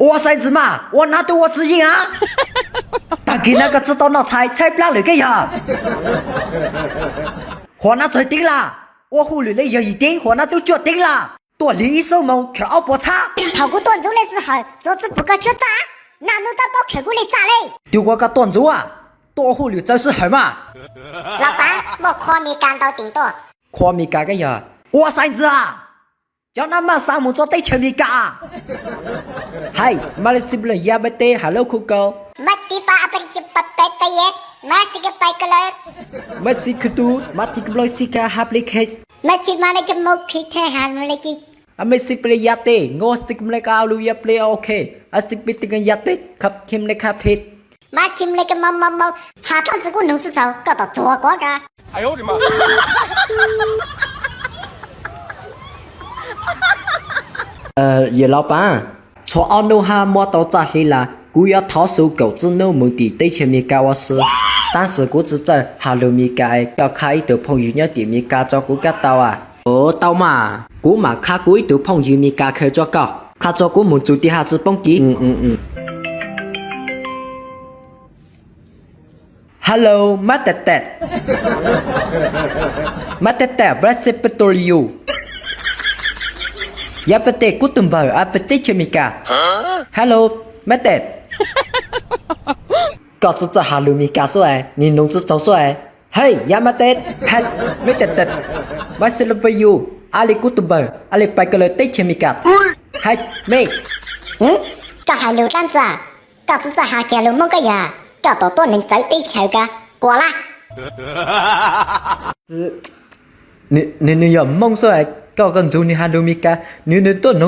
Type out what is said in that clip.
Ua xaiv ntxiv mas, ua nab twb ua txiv yeej a. Tag kis no koj tsis tau noj tshais, tshaib plab lawm koj yog. Hua nab txawg teeb laj, ua hauj lwm li yog yim teeb, hua nab twb cuaj teeb laj. Tuaj li ib xuab moos khaws ob puas txhab. Thaum kuv tuaj ntxuv nej sij hawm, tsuav txiv pwm koj cuab txaj, naj nub tab paub khaws kuv li txaj li. Twb ua koj tuaj ntxuv, tuaj ua hauj lwm txawv sij hawm mas. Los pav, muaj qhua Mes Kas ntau teem tuaj. Qhua Mes Kas koj yog. Ua xaiv ntxiv a, cov nab maj xa mus txog teb chaws Mes Kas. Hais, mab li txij pla ya pab teb has lub khu kaus. Mab tib pa a pa pa pa pa ye, mab xi ka pai ka lawm. Mab txij khu tu, mab tib ka plooj xi ka ha pli khe. Mab txij ma li ka mau khi the ha ma li ki. A mab xi pla ya teb, ngoo xi ka mle ka lu ya pli ok. A xi pli ti ka ya teb, khab khi mle khab phi. Mab txij mle ka mau mau mau, ha thaj ntxwv kuv nug tsis txaus, koj tom txuag kuv ka. Yawm laus pav, txhua ob hnub hab muab tau txaj hli las, kuv yuav thov xu kaum txwb hnub mus tim teb chaws Mes Kas ua si. Tab sis kuv tsis txawj has lus Mes Kas, koj qha ib tug phooj ywg nyob tim Mes Kas rau kuv kab tau as? Ua tau mas, kuv mam qha kuv ib tug phooj ywg Mes Kas khaws rau koj, qha rau kuv mus txug tim haj tsis poob kiv. Hello, mab tes tes. Mab tes tes, Brazil Petroleum. Yog peb tej kub tug npawg a peb teb chaws Mes Kas. Hello, mab tes. Koj tsis txawj has lus Mes Kas xwb es, nim nug tsis txaus xwb es. Hej, yog mab tes, hej, mab tes tes, Brazil Petroleum, a li kub tug npawg, a li pais ko lawm teb chaws Mes Kas. Hej, me. Koj hais lus dlaab tsi? Koj tsis txawj has kiag lus Hmoob koj yog, koj tom tuab neeg txawv teb chaws ka, kuas lawm. Nws, nws yog Hmoob xwb es koj, koj ntxub nws has lus Mes Kas, nws, nws tuab